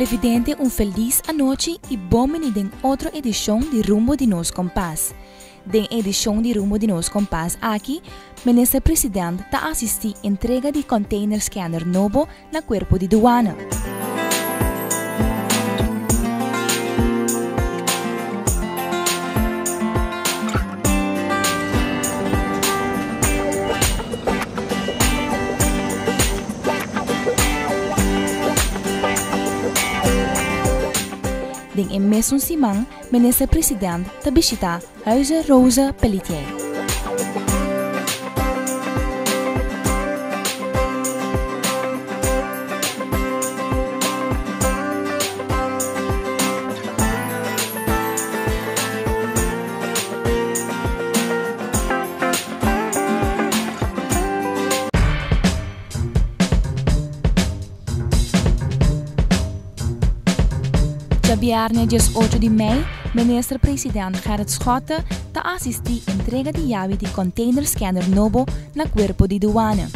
Televidente un felis anochi i bon bini den otro edishon di Rumbo di Nos Kompas. Den edishon di Rumbo di Nos Kompas aki, Minister President ta asistí entrega di container scanner nobo na Cuerpo di Duana. Den e mesun siman, Minister President ta bishita Huize Rosa Pelletier. Djabièrnè 18 di mei, Minister President Gerrit Schotte ta asistí entrega di yabi di container scanner nobo na Kuerpo di Duane.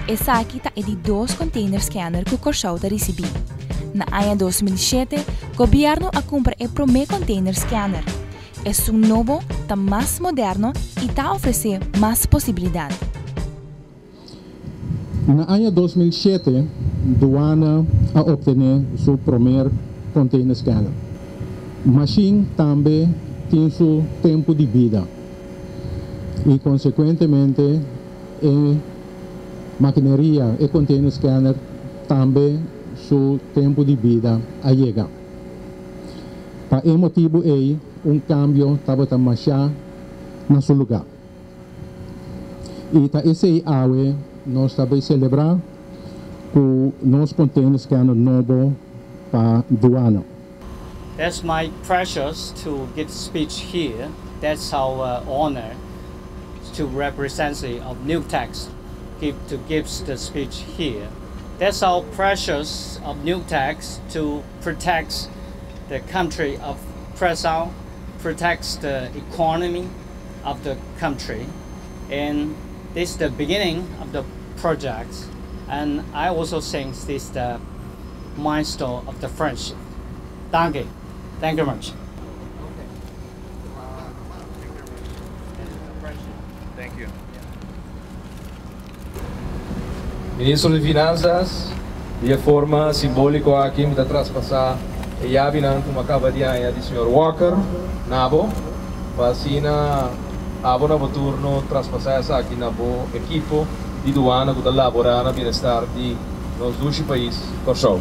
Esaki ta e di dos container scanner ku Kòrsou ta risibí. Na aña 2007, gobièrnu a kumpra e promé container scanner. Esun nobo ta mas moderno i ta ofresé mas posibilidat. Na aña 2007, Duana a obtené su promer container scanner. Mashin tambe tin su tempu di bida i konsekuentemente e makineria, e container scanner, tambe su tempu di bida a yega. Pa e motibu ei un kambio tabata mashá na su lugá. I ta esei awe nos ta bay selebrá ku nos container scanner nobo pa Duana. That's my precious to give speech here. That's our honor to represent the of Nutex give to give the speech here. That's our precious of Nutex to protect the country of Curaçao, protects the economy of the country. And this is the beginning of the project. And I also think this is the milestone of the friendship. Thank you. Thank you very much. Thank you. Ministro di Finanzas, di e forma simbóliko aki mi ta traspasá e yabinan ku mi a kaba di haña di señor Walker na bo, pa asina abo na bo turno traspasá esaki na bo ekipo di duana ku ta laborá na bienestar di nos dushi pais Kòrsou.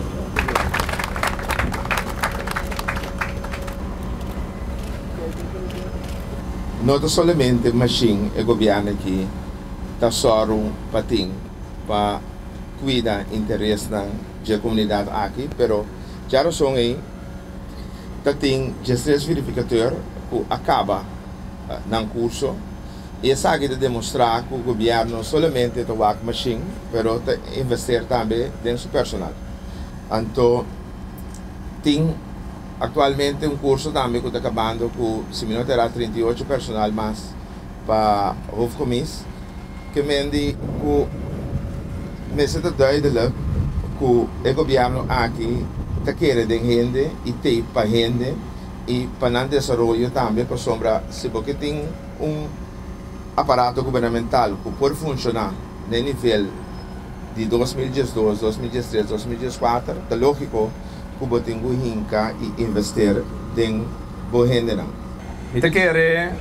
No ta solamente mashin e gobièrnu aki ta sòru pa tin pa kuida interesnan dje komunidat aki, pero djarason ei ta tin 13 verifikatòr ku a kaba nan kurso i esaki ta demostrá ku gobièrnu no solamente ta wak mashin pero ta invester tambe den su personal. Anto tin aktualmente un kurso tambe ku ta kabando ku si mi no ta erá 38 personal mas pa hoofdcommies ke mendi ku mester ta duidelijk ku e gobièrnu aki ta kere den hende i tei pa hende i pa nan desaroyo tambe pasobra si bo ke tin un aparato gubernamental ku por funshoná na e nivel di 2012, 2013, 2014 ta lógiko ku bo tin ku hinka i invester den bo hendenan. Mi ta kere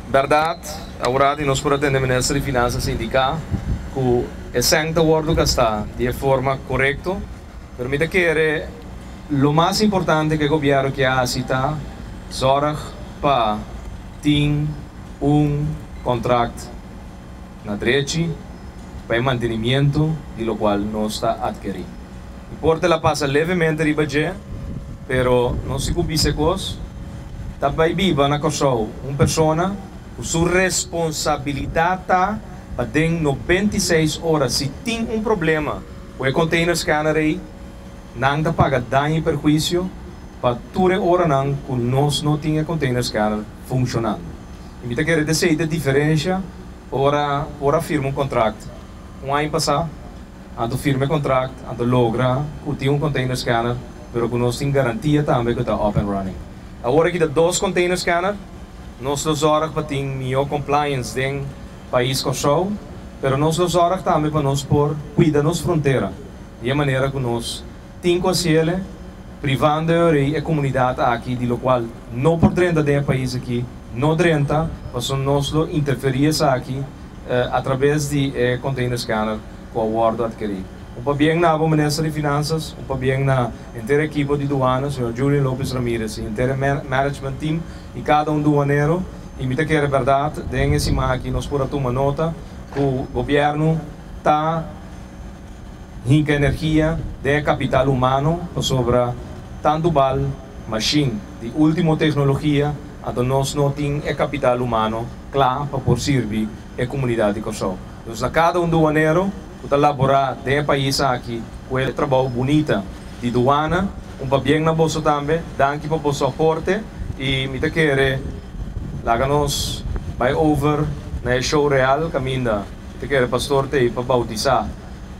bèrdat, awor di nos por a tende Minister di Finanzas indiká ku e sèn ta wòrdu gastá di e forma korekto, pero mi ta kere lo mas importante ku e gobièrnu ke a hasi ta zòrg pa tin un kontrakt na drechi pa e mantenimiento di lokual nos ta atkerí. Mi por te la pasa levemente riba dje, pero no si ku bisa e kos. Ta bai biba na Kòrsou un persona ku su responsabilidat ta pa den 96 ora si tin un problema ku e container scanner ei, nan ta paga daño i perhuisio pa tur e oranan ku nos no tin e container scanner funshonando. I mi ta kere ta esei ta diferensha ora por a firma un kontrakt un aña pasá. Anto firma e kontrakt, anto logra ku tin un container scanner. pero ku nos tin garantia tambe ku ta up and running. Awor aki ta dos container scanner, nos lo zorg pa tin mihó compliance den pais Kòrsou, pero nos lo zorg tambe pa nos por kuida nos frontera di e manera ku nos tin ku hasiele, privando e orei e komunidat aki di lokual no por drenta den e pais aki, no drenta, pasobra nos lo interferí esaki atrabes di e container scanner ku a wòrdu atkerí. Un pabien na abo Minister di Finansas, un pabien na henter ekipo di Duana, señor Julian Lopez Ramirez y henter e management team y cada un duanero y mi ta kere berdad den e siman aki nos por a tuma nota cu gobierno ta hinca energia den e capital humano pasobra tanto bal machine di ultimo tecnologia anto nos no tin e capital humano cla pa por sirbi e comunidad di Corsou. Dus na cada un duanero ku ta laborá den e pais aki ku e trabou bunita di duana. Un pabien na boso tambe. Danki pa boso aporte i mi ta kere laga nos bai over na e show real kaminda mi ta kere pastor ta ei pa bautisá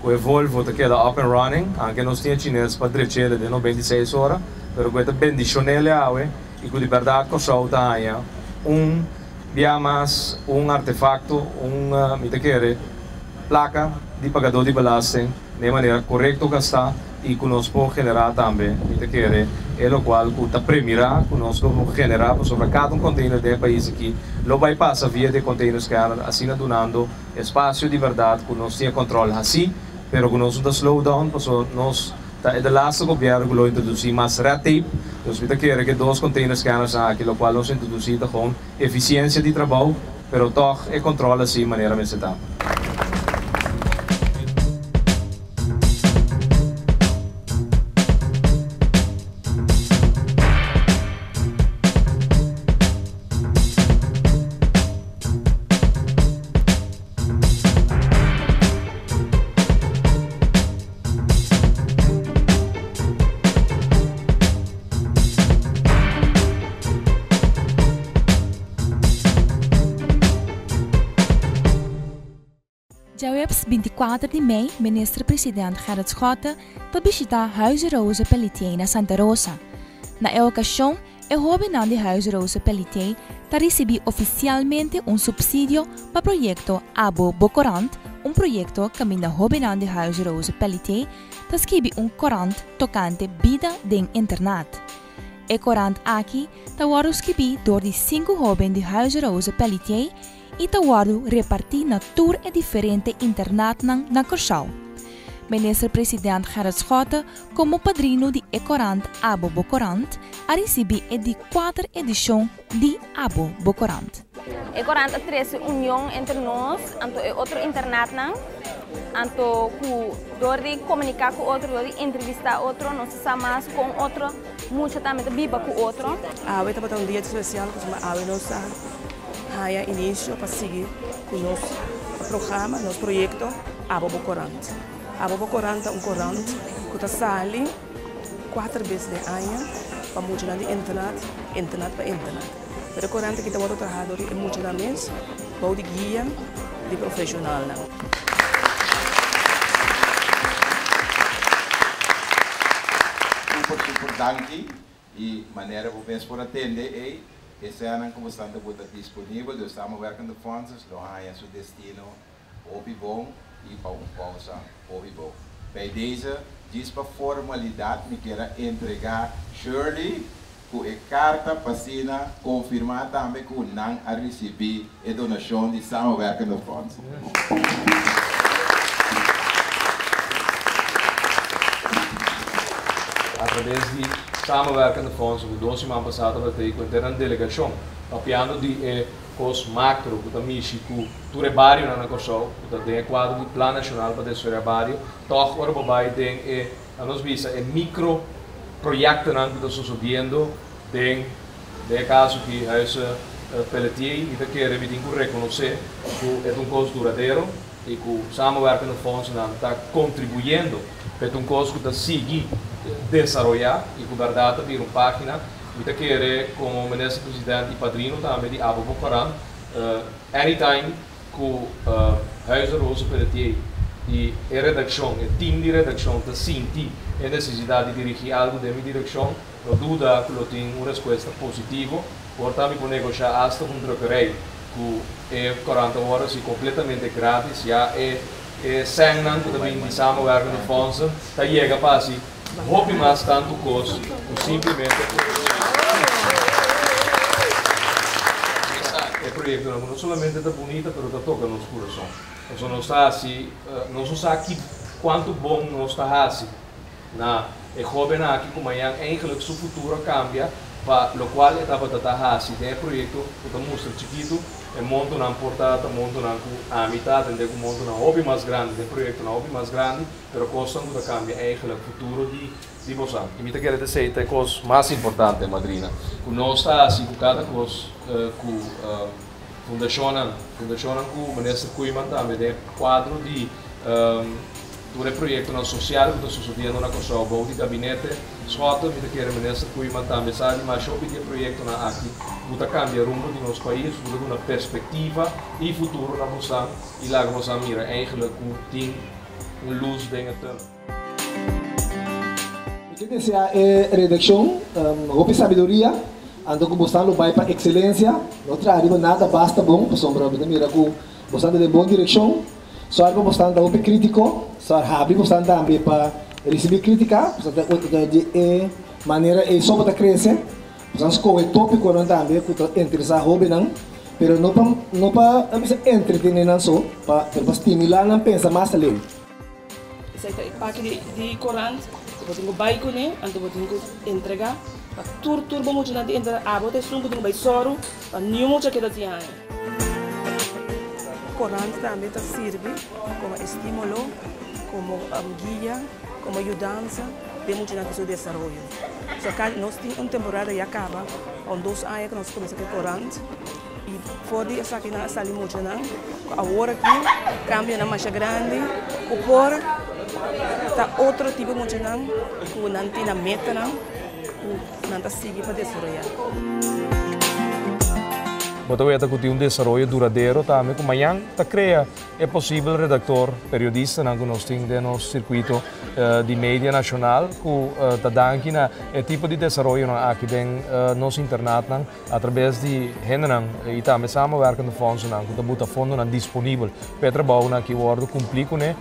ku e Volvo ta keda up and running anke nos tin e chines pa drech'ele den 96 ora pero ku e ta bendishon'ele awe i ku di bèrdat Kòrsou ta haña un bia mas un artefakto un mi ta kere Plaka di pagadó di belasting na e manera korekto gastá i ku nos por generá tambe, mi ta kere e lokual ku ta premirá ku nos lo por generá pasobra kada un container den e pais aki lo bai pasa via di e container scanner asina dunando espasio di bèrdat ku nos tin e kòntròl hasí pero ku nos no ta slow down pasobra nos ta e de laatste gobièrnu ku lo introdusí mas red tape. Dus mi ta kere ku e dos container scanners aki lokual nos introdusí ta gewoon Efisiensia di trabou, pero tòg e kòntròl asi manera mester ta. Djaweps 24 di mei Minister President Gerrit Schotte ta bishita Huize Rose Pelletier na Santa Rosa. Na e okashon e hóbennan di Huize Rose Pelletier ta risibí ofisialmente un supsidio pa proyekto Abo Bo Korant, un proyekto kaminda hóbennan di Huize Rose Pelletier ta skibi un korant tokante bida den internat. E korant aki ta wòrdu skibí dor di sinku hóben di Huize Rose Pelletier i ta wòrdu repartí na tur e diferente internatnan na Kòrsou. Minister President Gerrit Schotte komo padrino di e korant Abo Bo Korant a risibí e di kuater edishon di Abo Bo Korant. E korant a trese union entre nos anto e otro internatnan, anto ku dor di komuniká ku otro, dor di entrevistá otro nos ta sa mas kon otro mucha tambe ta biba ku otro. Awe tabata un dia spesial pasobra awe nos a haña inisio pa sigui ku nos programa, nos proyekto Abo Bo Korant. Abo Bo Korant ta un korant ku ta sali kuater bes den aña pa muchanan di internat, internat pa internat. Pero e korant aki ta wòrdu traha dor di e muchanan mes bou di guia di profeshonalnan. Super super danki y manera bo mes por a tende ey e seanan como stan ta bo ta disponibel dus samenwerkende fondsen lo haya su destino hopi bon y pa un causa hopi bon. Bij deze djis pa formalidad mi kier a entrega Shirley cu e carta pa asina confirma tambe cu nan a ricibi e donacion di Samenwerkende Fondsen. A traves di Samenwerkende Fondsen cu dos siman pasa tabata ei cu henter nan delegacion papiando di e cos macro cu ta mishi cu tur e barionan na Corsou cu ta den e cuadro di Plan Nacional pa Desaroya Bario, toch ora bo bay den e a nos bisa e micro proyectonan cu ta sosodiendo den den e caso aki Huize Pelletier mi ta kere mi tin cu reconoce cu e ta un cos duradero y cu samenwerkende fondsennan ta contribuyendo pa e ta un cos cu ta sigui desaroya y cu berdad ta bira un pagina. Mi ta kere como Minister President y padrino tambe di Abo Bo Corant anytime cu Huize Rose Pelletier y e redaccion, e team di redaccion ta sinti e nesesidat di dirigí algu den mi direkshon, no duda ku lo tin un respuesta positivo. Por ta mi por negoshá asta ku un drukkerij ku e korant ta wòrdu hasi kompletamente grátis, ya e e sènnan ku ta bin di samenwerkende fondsen ta yega pa hasi hopi mas tantu kos ku simplemente produsí e proyektonan ku no solamente ta bunita pero ta toka nos kurason. Pasobra nos ta hasi, nos no sa ki kuantu bon nos ta hasi na e hóbennan aki ku mañan eigenlijk su futuro a kambia pa lokual e tabata ta hasi den e proyekto ku ta mustra chikitu. E montonan por ta ta montonan ku ami ta atendé ku montonan hopi mas grandi den proyektonan hopi mas grandi, pero kosnan ku ta kambia eigenlijk futuro di di bosan. I mi ta kere ta esei ta e kos mas importante, madrina, ku nos ta hasi ku kada kos ku fundashonnan, fundashonnan ku Minister Koeiman tambe den e kuadro di tur e proyektonan sosial ku ta sosodiendo na Kòrsou bou di gabinete Schotte, mi ta kere Minister Koeiman tambe sa di masha hopi di e proyektonan aki ku ta kambia rumbo di nos pais, ku ta duna perspektiva i futuro na bosan i laga bosan mira eigenlijk ku tin un lus den e tunnel. Mi ke desea e redakshon hopi sabiduria, anto ku bosan lo bai pa ekselensia, no traha riba nada basta bon, pasobra mi ta mira ku bosan ta den bon direkshon. Sòr pa bosan ta hopi krítiko, sòr habri bosan tambe pa risibí krítika, pasobra ta di e manera ei so bo ta krese. Bosan skohe tópikonan tambe ku ta interesá hóbennan, pero no pa no pa bisa entretené nan so, pa pero pa stimulá nan pensa mas aleu. Esei ta e paki di di korant ku bo tin ku bai kuné, anto bo tin ku entregá pa tur tur bo muchanan tin entra. Abo ta esun ku tin ku bai sòru pa niun mucha keda sin haña. Korant tambe ta sirbi komo estímulo, komo guia, komo yudansa den muchanan ku su desaroyo. So ka nos tin un temporada ya kaba, pa un dos aña ku nos kuminsá ku e korant i for di esakinan a sali muchanan ku awor aki kambionan masha grandi ku por ta otro tipo muchanan ku nan tin nan metanan ku nan ta sigui pa desaroyá. Bo ta weta ku tin un desaroyo duradero tambe ku mañan ta krea e posibel redaktor, periodistanan ku nos tin den nos sirkuito di media nashonal ku ta danki na e tipo di desaroyonan aki den nos internatnan atrabes di hendenan i tambe samenwerkende fondsennan ku ta buta fondonan disponibel pa e trabounan aki wòrdu kumplí kuné.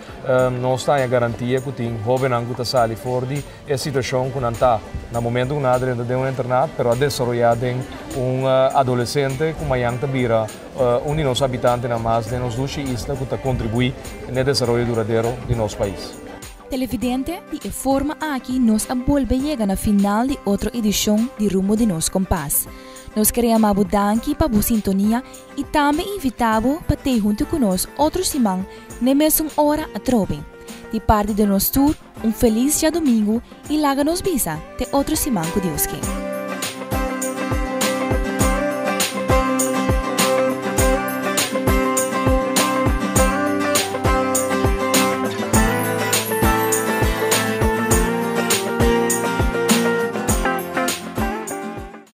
Nos ta haña garantia ku tin hóbennan ku ta sali for di e situashon ku nan ta na momento ku nan a drenta den un internat pero a desaroyá den un adolesente ku mañan ta bira un di nos habitantenan mas den nos dushi isla ku ta kontribuí n'e desaroyo duradero di nos pais. Televidente, di e forma aki nos a bolbe yega na final di otro edishon di Rumbo di Nos Kompas. Nos kere yama bo danki pa bo sintonia i tambe invitá bo pa tei huntu ku nos otro siman n'e mesun ora atrobe. Di parti di nos tur, Un felis djadumingu i laga nos bisa te otro siman ku Dios ke.